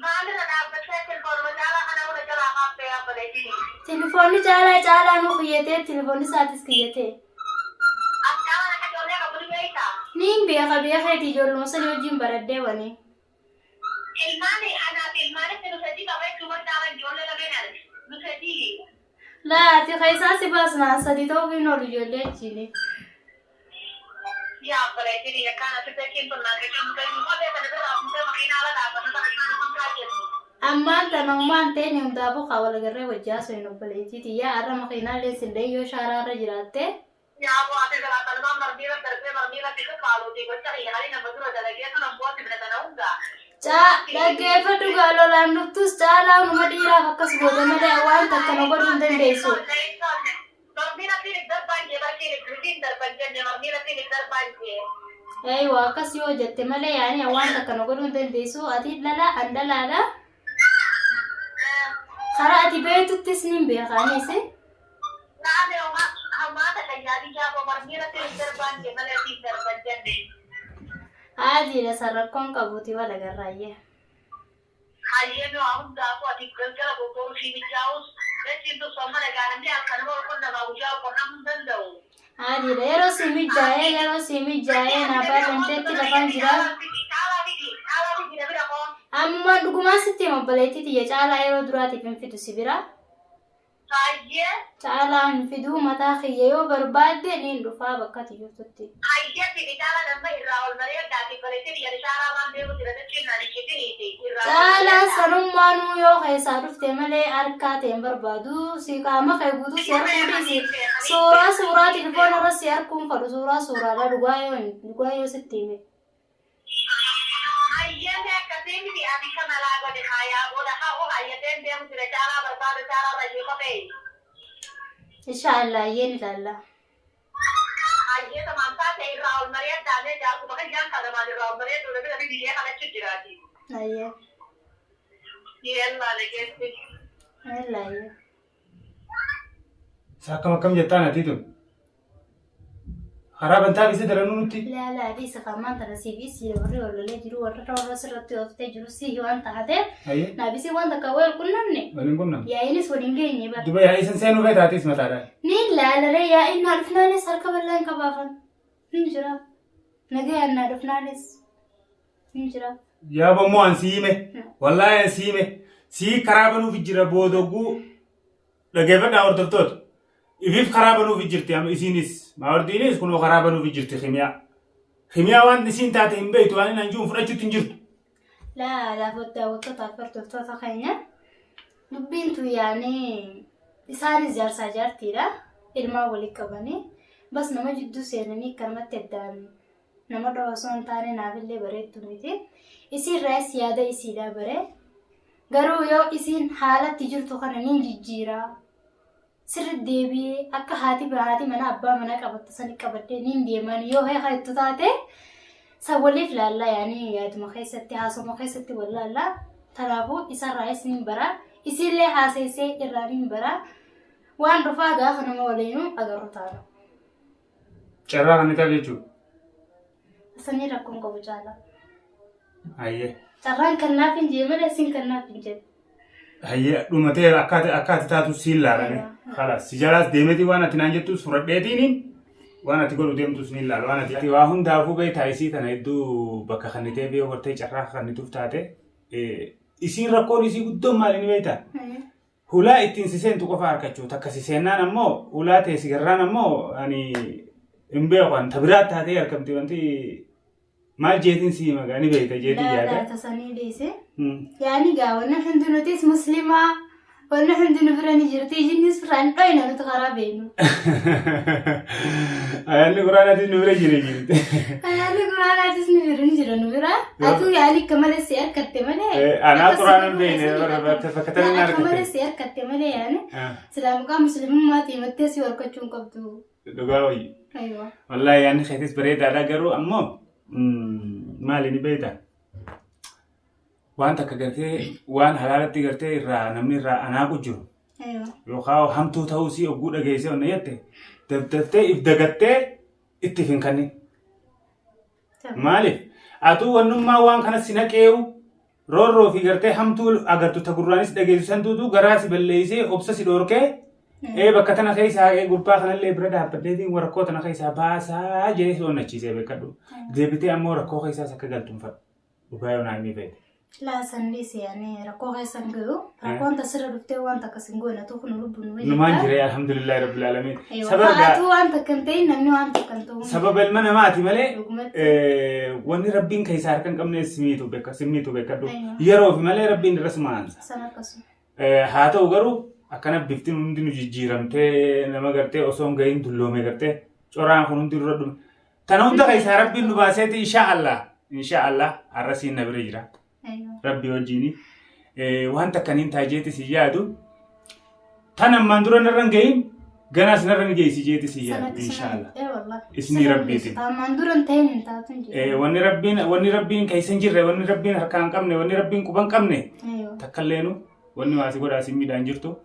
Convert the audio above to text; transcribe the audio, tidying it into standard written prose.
Maalirra dhaabbattee telefoonuma caalaa kana hunda jalaa kaaftee yaabbateetii. Telefoonni caalaa caalaa nu kiyyatee telefoonni isaatis kiyyatee. As caalaan akka ijoollee qabu ni beektaa? Niin beeka beekeeti ijoolluma sanii wajjin baradhee wani. Ilmaan anaaf ilmaanitti nu sadii qaba jechuun bar caalaan ijoollee lameen arge. Nu sadii. Laa ati keessaa si baasnaan sadi ta'uuf hin oolu ijoollee wajjin. Yaa obboleettii akkaan asitti achiin tun naan jechuun mucayyoon kophee sana birraa fuutee makiinaa ala dhaabbatu sana isaan sun kaajjetu. Ammaan tana ummaan teeni hundaafuu kaa wal agarree wajji haasofne obboleettii tiyya har'a makiinaallee sin dhahin yoo shaaraa irra jiraatte. Yaa boo ati silaa tanumaan barmiila darbee barmiila si kafaaluuti gocha kiyya kanii nama dura dalageetu nan boosifne tana hunda. Caa dhaggeeffadhu gaa lolaan dhuftus caalaa numa dhiiraaf akkas goota malee waan takka na godhuu hin dandeessu. Eeywa akkas yoo jette malee yaani waan takka na godhuu hin dandeessu ati dhala an dhalaadha. Karaa ati beektuttis nin beeka anis. Haadiidha san rakkoon qabuuti wal agarraayyee. Hayyee mee waa hundaafuu ati galgala bobba'uu sii mijaa'us dachiin tun sommana egaa namni halkanuma wal qunnamaa guyyaa wal qunnamuu hin danda'u. Haadiidha yeroo sii mijaa'ee yeroo sii mijaa'ee naa baatamteetti lafaan jira. Caalaa fidi caalaa fidi na bira koo. Ammumaan dhugumaan sitti hima obboleettii tiyya caalaa yeroo duraatiif hin fidu si bira. Hayyee. Caalaa hin fiduu mataa kiyya yoo barbaadde niin dhufaa bakka ati jirtutti. Hayyee fidi caalaan amma irraa ol mari'adhaati obboleettii tiyya ani shaaraa maan deemu jira dachiin naan hin citiniiti irraa ol Caalaan mari'adhaa. sanummaanuu yoo keessaa dhufte malee harkaa ta'e hin barbaadu si qaama kee guutuu si harkuu dhiisi suuraa suuraa telefoona irra si harkuun fadhu suuraa suuraadha dhugaa yoo hin dhugaa yoo sitti hime. Hayyee mee akkasii miti ani kana laa godhe haa yaa booda haa o hayyateen deemu jira caalaa barbaada caalaa rayyee kophee. Insha Allah hayyeen ilaalla. Hayyee tamaam taate irraa ol mari'adhaa mee jaarsuma kiyyaan kanamaan irraa ol mari'adhu na bira biyya kanachu jiraati. Hayyee. Yellaa nageessi. Yellaa hayyee. Isa akkam akkam jettaan atii tun? Karaa bantaa keessa daranuu nutti. Ilaalaa dhiisa kamaan tana siif isii warri wal lolee jiru warra roorroo sirratti ooftee jiru sii waan taateef Hayyee. naaf isii waan takka wal qunnamne Waliin qunnamne. yaa'iinis wal hin geenye bara. Duba yaa'ii san seenuu fee taatis mataadhaan. Ni ilaalaree yaa'iin naa dhufnaanis harka bal'aan qabaafan hin jira. Nagayaan naa dhufnaanis hin jira. Yaa bommoo an sii hime. Wallaahi an sii hime. Sii karaa banuuf jira boodoguu Dhageeffadhaa hordoftoota. Ifiif karaa banuufi jirti amma isiinis. Maawardiinis kunoo karaa banuufi jirti kimiyaa. Kimiyaa waan isiin taate hin beektu waan inni anjuun fudhachuutti hin jirtu. Laa laafot daawwattootaaf hordoftoota keenya dubbiin tun yaanii isaanis jaarsaa jaartiidha ilmaan walii qabanii bas nama jidduu seenanii akkanumatti addaan nama dhoo osoo hin taane naafillee bareeddu miti isiirraas yaada isiidha bare Garuu yoo isiin haalatti jirtu kana nin jijjiira. Sirri deebi'ee akka haati haati mana abbaa manaa qabattu sani qabadhee nin deeman yoo heeka ittu taate san waliif laallaa yaani yaaduma keessatti haasoma keessatti wal laallaa. Kanaafuu isarraayis nin bara. Isiillee haaseessee irraa nin bara. Waan dhufaa gaafa nama waliinuu agarru taana. Carraa kan ni ta'a jechuudha. Sanii rakkoon qabu caalaa. Hayyee. Carraan kan naaf hin jee malee sin kan naaf hin jedhe. Hayyee dhumatee akka ati akka ati taatu siin laalame. Kalaas si jalaas deemeetii waan ati naan jettus fudhadheetiin waan ati godhu deemtus niin laala waan ati waa hundaafuu beektaa isii tana hedduu bakka kannitee yoo gartee carraa kannituuf taate isiin rakkoon isii guddoon maali ni beektaa? Hulaa ittiin si seentu qofa harkachuu takka si seennaan ammoo hulaa ta'e si garraan ammoo ani hin beeku an ta biraa taatee argamti wanti Maal jeetiin si hima gaa ni beekta jeetiin Laa yaada. laa tasanii dhiise. Yaani gaa wanni hundi nutis muslimaa wanni hundi nu bira ni jirti jinnis irraa hin dhoyna nuti karaa beeknu. Ayyaanni quraanaatis nu bira jira jirti. Ayaanni quraanaatis ni bira ni jira nu bira. Atuu yaani akka malee si harkatte malee. Anaa Akka si quraana hin godhuu beekne keessatti bara bakka tana Akka na malee harkatte. si harkatte malee yaani silaa maqaa muslimummaatii himattee si harkachuu hin qabdu. Dhugaa wayyi. Aywa. Wallaahi yaadni keetis bareedaadha garuu ammoo maali ni beekta. Waan takka gartee waan halaalatti gartee irraa namni irraa anaaqu jiru Aywa. yookaan hamtuu ta'uu sii ogguu dhageessee onna jette dabdaftee if dagattee itti hin kannin. Maaliif? Atuu wannummaa waan kana si naqeewu Roorroo fi gartee hamtuu agartu ta gurraanis dhageessu santuutu garaa si balleessee obsa si dhoorkee ee bakka tana keessaa ee gurbaa kanallee bira dhaabbadheetiin rakkoo tana keessaa baasaa jedhee si onnachiisee beekadhu. Deebitee ammoo rakkoo keessaas akka galtu hin fadhu. Dhugaa yoo naa himii feete. Laa san dhiisi, ani rakkoo keessa hin gahu. Rakkoon tasirra dhuftee waan takka sin goone tu kun lubbuun nu Numaan jiree, alhamdulillahi rabbil alamin. Sababa Atuu waan takka hin ta'in, namni waan takka hin ta'u. Sababa ilma namaati malee Dhugumatti. Wanni rabbiin keessaa harka hin qabne simiitu beeka, simiitu beekadhu. Aywa. Yeroo fi malee rabbiin irra suma aansa. San akkasuma. Haa ta'u garuu akkana bifti hundi nu jijjiiramtee, nama gartee osoo hin gahin dulloome, gartee coraan kun hundi dura dhume. Tana hunda keessaa rabbiin nu baaseeti, insha Allah, insha Allah har'asiin na bira jira. Aywa. Rabbi wajjini waan takka niin taajeeti si yaadu. Tan ammaan dura narra hin gahin, ganaas narra ni geessi jeeti si San yaadu, akkasuma. insha Allah. Ee wallah. Isni Rabbiitiin. Ammaan dura hin ta'in hin taatu hin jiru. Wanni rabbiin keessa hin jirre, wanni rabbiin harkaa hin qabne, wanni rabbiin quba hin qabne Aywa. takkalleenu wanni waa si godhaa si miidhaan jirtu.